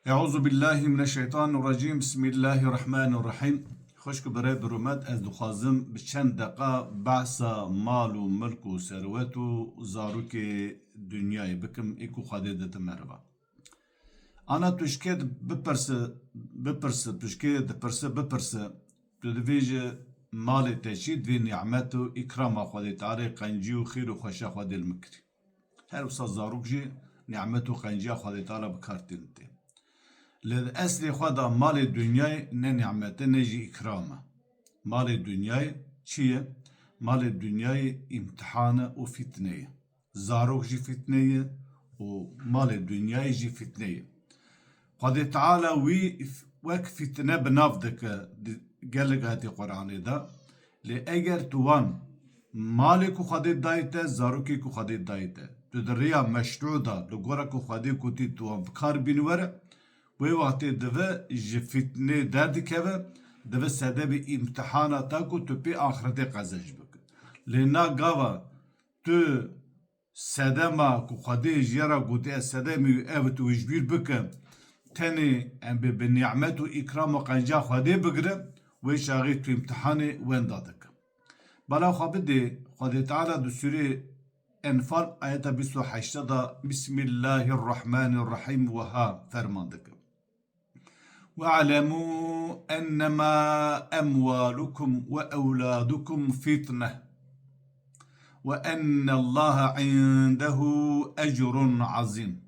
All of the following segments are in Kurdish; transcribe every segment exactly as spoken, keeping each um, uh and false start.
Euzu billahi mineşşeytanirracim. Bismillahirrahmanirrahim. Xwişk û birê bi rûmet, ez dixwazim bi çend deqa behsa mal û milk û serwet û zarokê dinyayê bikim, ê ku Xwedê dite meriva. Ana tu ji kê bipirse, bipirse, tu ji kê dipirse, bipirse, tu divê ji malê te çi, divê nîmet û îkrama Xwedê Tealê, qencî û xêr û xweşa Xwedê li min kirî. Her wisa zarok jî nîmet û qenciya Xwedê Teala bi kar tînin tê. Lê di eslê xwe de malê dinyayê ne nîmet e, ne jî îkram e. Malê dinyayê çi ye? Malê dinyayê îmtihan e û fîtne ye. Zarok jî fîtne ye û malê dinyayê jî fîtne ye. Xwedê Teala wî f-, wek fîtne bi nav dike di gelek ayetê Qur'anê de. Lê eger tu wan malê ku Xwedê dayî te, zarokê ku Xwedê dayî te, tu di rêya meşrû de, li gora ku Xwedê gotî tu wan bi kar bînî were, wê wextê dive ji fîtnê derdikeve, dive sedemê îmtihana te ku tu pê axretê qezenc bike. Lê na gava tu sedema ku Xwedê ji ye re gotiye sedemî ev tu wî ji bîr bike, tenê em bê bi nîmet û îkram û qenca Xwedê bigire, wê çaxê tu îmtihanê wenda dike. Bala xwe bidê, Xwedê Teala di sûrê Enfal ayeta bîst û heşt de Bismillahirrahmanirrahim wiha ferman dike. We'lemû ennemâ emwâlukum ve ewlâdukum fitne ve ennallâhe indehu ecrun azîm.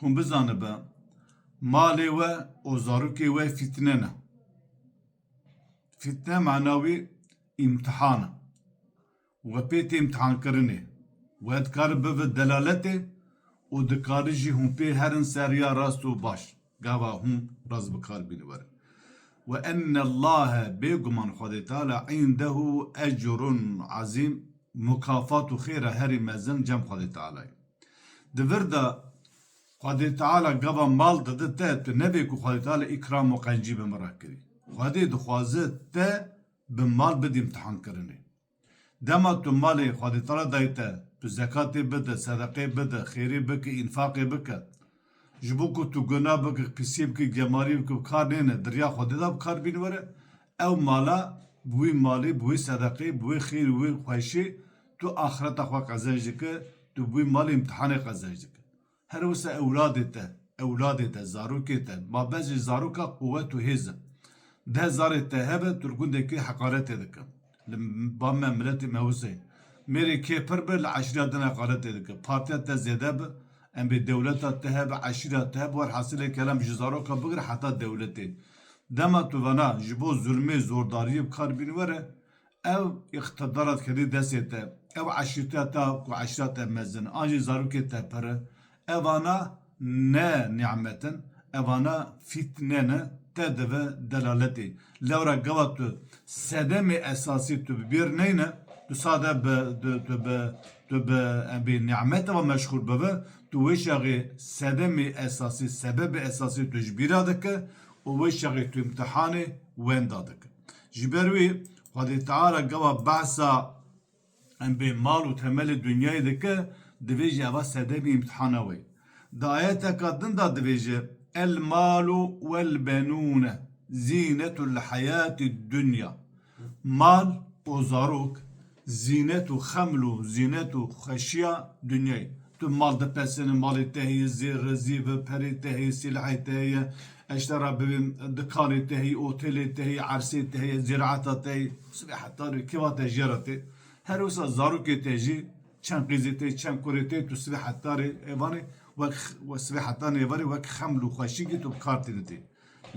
Hûn bizanibe, malê we û zarokê we fîtne ne. Fîtne mana wî îmtihan e. We pê tê îmtihankirinê. We dikare bibe delaletê û dikare jî hûn pê herin ser riya rast û baş. Gava hûn rast bi kar bînî werin. Ve ennellâhe, bêguman Xwedê Teala, indehu ecrun azîm, mukafat û xêra herî mezin cem Xwedê Teala ye. Di vir de Xwedê Teala gava mal dide te, tu nevê ku Xwedê Teala îkram û qencî bi min re kirî. Xwedê dixwaze te bi mal bidî îmtihankirinê. Dema tu malê Xwedê Teala dayî te, tu zekatê bide, sedeqê bide, xêrê bike, înfaqê bike. Ji bo ku tu guna bike, pisiyê bike, gemarî bike, bi kar nêne, di riya Xwedê de bi kar bîn were, ew mala, bi wî malê, bi wî sedeqê, bi wî xêr û wî xweşî, tu axireta xwe qezenc dike, tu bi wî malê îmtihanê qezenc dike. Her wisa ewladê te, ewladê te, zarokê te, ma bez ji zaroka quwet û hêz e. Deh zarê te hebe, tu li gundekî heqaretê dike. Li ba me, miletê me wisa ye. Mêrê kê pir be, li eşîra din heqaretê dike. Partiya te zêde be, em bê dewleta te hebe, eşîra te hebe, werhasilê kelam ji zaroka bigire heta dewletê. Dema tu vana ji bo zulmê, zordariyê bi kar bîn were, ev îqtidara dikedî destê te, ev eşîreta te ku eşîra te mezin, an jî zarokê te pir e, evana ne nîmet in, evana fîtne ne, te dive delaletê. Lewra gava tu sedemê esasî tu bi bîr neyne, tu sade bi, tu, tu bi, tu bi, em bê nîmeta ve meşxûl bibe, tu wê çaxê sedemê esasî, sebebê esasî tu ji bîra dike û wê çaxê tu îmtihanê wenda dike. Ji ber wî Xwedê Teala gava behsa em bê mal û temelê dinyayê dike, divê jî eva sedemî îmtihana wê. Di ayeteka din de divê jî, "El malu vel benûne zînetul heyatid dunya." Mal û zarok zînet û xeml û zînet û xweşiya dinyayê. Tu mal dipesînî, malê te heye, zêr, zîv, perê te heye, sîlehê te heye, eştera bibê dikanê te heye, otelê te heye, ersê te heye, zîraeta te heye, sibê hetanê kêfa te jê re tê. Her wisa zarokê te jî, çend qîzê te, çend kurê te, tu sibê hetanê êvarê wek, we sibê hetanê êvarê wek xeml û xweşikî tu bi kar tînitê.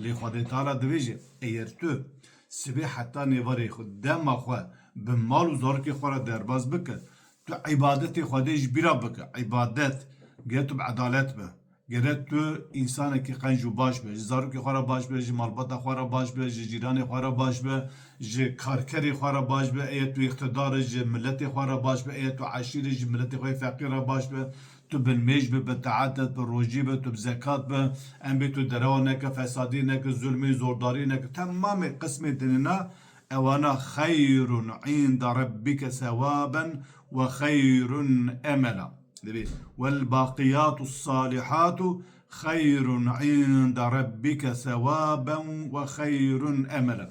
Lê Xwedê Teala divê jî, eger tu sibê heta nêvarê xwe, dema xwe bi mal û zarokê xwe re derbaz bike, tu îbadetê Xwedê ji bîra bike. Îbadet, gere tu bi edalet be. Gere tu însanekî qenc û baş be. Ji zarokê xwe re baş be, ji malbata xwe re baş be, ji cîranê xwe re baş be, ji karkerê xwe re baş be, eger tu îqtidar î ji miletê xwe re baş be, eger tu eşîr î ji miletê xwe feqîr re baş be. Tu bi nimêj be, bi taat be, bi rojî be, tu bi zekat be, em bê tu derewa neke, fesadî neke, zulmî, zordarî neke. Temamê qismê dinê na, ewana xeyrun inde rebbike sewaben ve xeyrun emela. Dibê, "Vel baqiyatu salihatu Xeyrun inde rabbike sewaben ve xeyrun emela.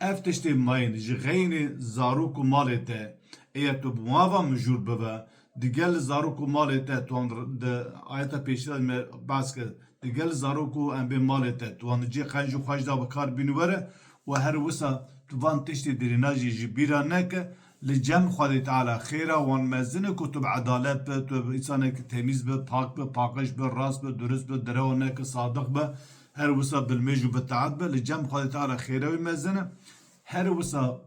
Ev tiştê mayîn ji xeynê zarok û malê te, eger tu bi wan ve mijûl bibe, digel zarok û malê te, tu wan di ayeta pêşî de me behs kir, digel zarok û em bê malê te, tu wan di cê qenc û xweş de bi kar bînî were û her wisa tu van tiştê dirêna jî ji bîra neke, li cem Xwedê Teala xêra wan mezin e ku tu bi edalet be, tu bi însanekî temîz be, pak be, paqij be, rast be, durust be, derewa neke, sadiq be, her wisa bilmêj û bitaet be, li cem Xwedê Teala xêra wî mezin e. Her wisa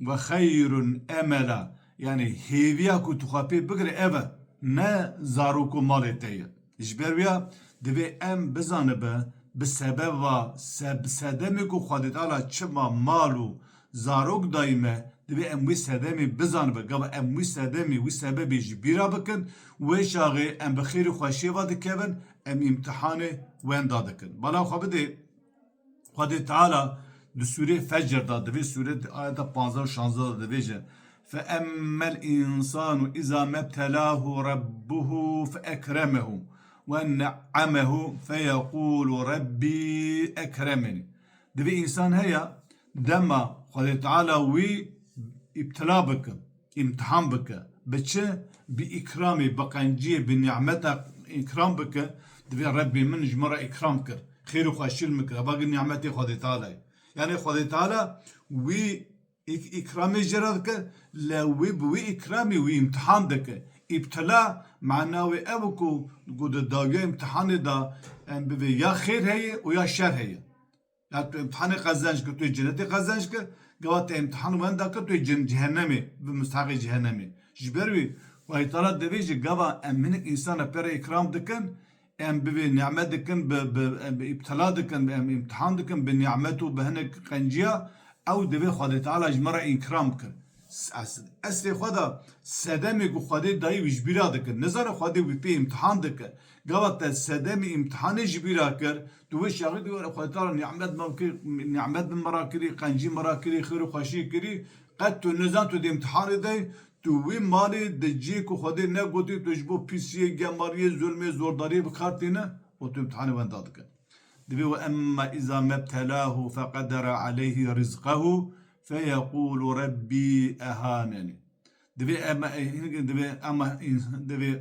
ve xeyrun emela, yanî hêviya ku tu xwe pê bigire ev e, ne zarok û malê te ye. Ji ber wîya divê em bizanibe, bi sebeba se-, bi sedemê ku Xwedê Teala çima mal û zarok dayî me, divê em wî sedemê bizanibe. Gava em wî sedemê, wî sebebê ji bîra bikin, wê çaxê em bi xêr û xweşiyê ve dikevin, em îmtihanê wenda dikin. Bala xwe bidê, Xwedê Teala di sûrê Fecr de, di vê sûrê ayeta panzdeh û şazdeh de dibêje, "Fe emmel însanu îza mebtelahu rabbuhu fe ekremehu ve ne'amehu fe yequlu rabbî ekremenî." Divê însan heye, dema Xwedê Teala wî îbtila bike, îmtihan bike. Bi çi? Bi îkramê, bi qenciyê, bi nîmeta îkram bike. Divê Rebbê min ji min re îkram kir. Xêr û xweşî li min kir. Eva nîmetê Xwedê Teala ye. Yanî Xwedê Teala wî îk-, îkramê jê re dike, le wî bi wî îkramê wî îmtihan dike. Îbtila mana wê ev ku, ku di dawiya îmtihanê de em bivê ya xêr heye û ya şer heye. Ya tu îmtihanê qezenc kir, tu yê cenetê qezenc kir, gava te îmtihan wenda kir, tu yê cen-, cehennemê, bi mustahaqê cehennemê. Ji ber wî, Xwedê Teala divê ji gava em hinek însana pê re îkram dikin, em bivê nîmet dikin, bi, bi, em bi îbtila dikin, em îmtihan dikin, bi nîmet û bi hinek qenciya, ew divê Xwedê Teala ji me re îkram kir. Es-, eslê xwe de sedemê ku Xwedê dayî wî ji bîra dike. Nizane Xwedê wî pê îmtihan dike. Gava te sedemê îmtihanê ji bîra kir, tu wê çaxê dî were Xwedê Teala nîmet me kir, nîmet bi me re kirî, qencî me re kirî, xêr û xweşî kirî, qet tu nizan tu di îmtihanê de yî, tu wî malê di cihê ku Xwedê negotî, tu ji bo pîsiyê, gemariyê, zulmê, zordariyê bi kar tîne û tu îmtihanê wenda dike. Divê we emme îza mebtelahu feqedere aleyhî rizqehu feyequlu rebbî ehanenî. Divê eme, e, hin-, divê ema ins-, divê,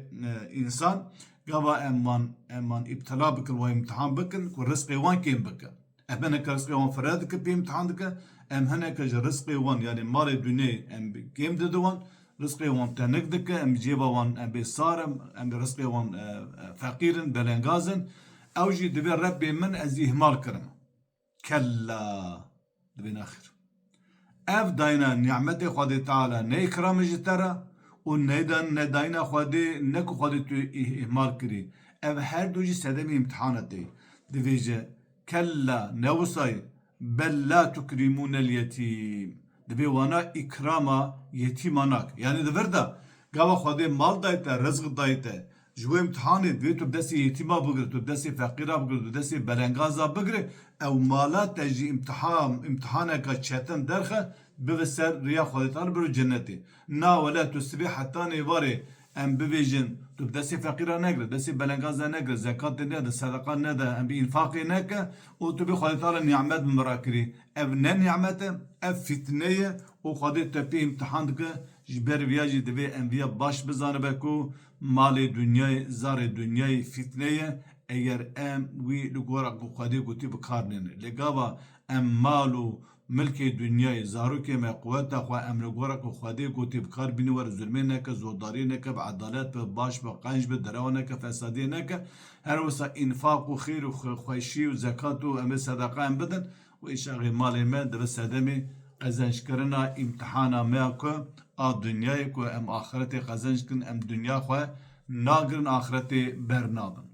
e, însan gava em wan, em wan îbtila bikin, wan îmtihan bikin, ku rizqê wan kêm bike. Em hineke rizqê wan fire dike, pê îmtihan dike. Em hineke ji rizqê wan, yanî malê dinyayê em bi kêm dide wan, rizqê wan tenik dike, em cêba wan, em bê sar in, em rizqê wan, e, e, feqîr in, belengaz in. Ew jî divê Rebbê min ez îhmal kirim. Kella. Divê nexêr. Ev dayna nîmetê Xwedê Teala ne îkram e ji te re û neydan, ne dayna Xwedê, ne ku Xwedê tu îh-, îhmal kirî. Ev her du jî sedemê îmtihana te. Divêje, kella, ne wisa ye, bel la tukrimûnel yetîm. Divê wana îkrama yetîma nak. Yanî di vir de, gava Xwedê mal dayî te, rizq dayî te, ji bo îmtihanê divê tu bi destê yetîma bigire, tu bi destê feqîra bigire, tu bi destê belengaza bigire, ew mala te ji îmtihan, îmtihaneke çetin derxe, bibe ser riya Xwedê Teala, biro cennetê. Na wele tu sibê heta nêvarê em bibêjin, tu bi destê feqîra negire, destê belengaza negire, zekatê nede, sedeqa nede, em bi înfaqê neke û tu bê Xwedê Teala nîmet min bi re kirî. Ev ne nîmet e, ev fîtne ye û Xwedê te pê îmtihan dike. Ji ber viya jî divê em viya baş bizanibe ku malê dinyayê, zarê dinyayê fîtne ye. Eger em wî li gora ku Xwedê gotî bi kar nêne. Lê gava em mal û milkê dinyayê, zarokê me, quweta xwe em li gora ku Xwedê gotî bi kar bînin, were zulmê neke, zordariyê neke, bi edalet be, baş be, qenc be, derewa neke, fesadiyê neke. Her wisa înfaq û xêr û xwe-, xweşî û zekat û em ê sedeqa em bidin. Û îşaxê malê me dibe sedemê qezenckirina îmtihana me ya ku a dinyayê ku em axiretê qezenc kin, em dinya xwe nagirin, axiretê bernadin.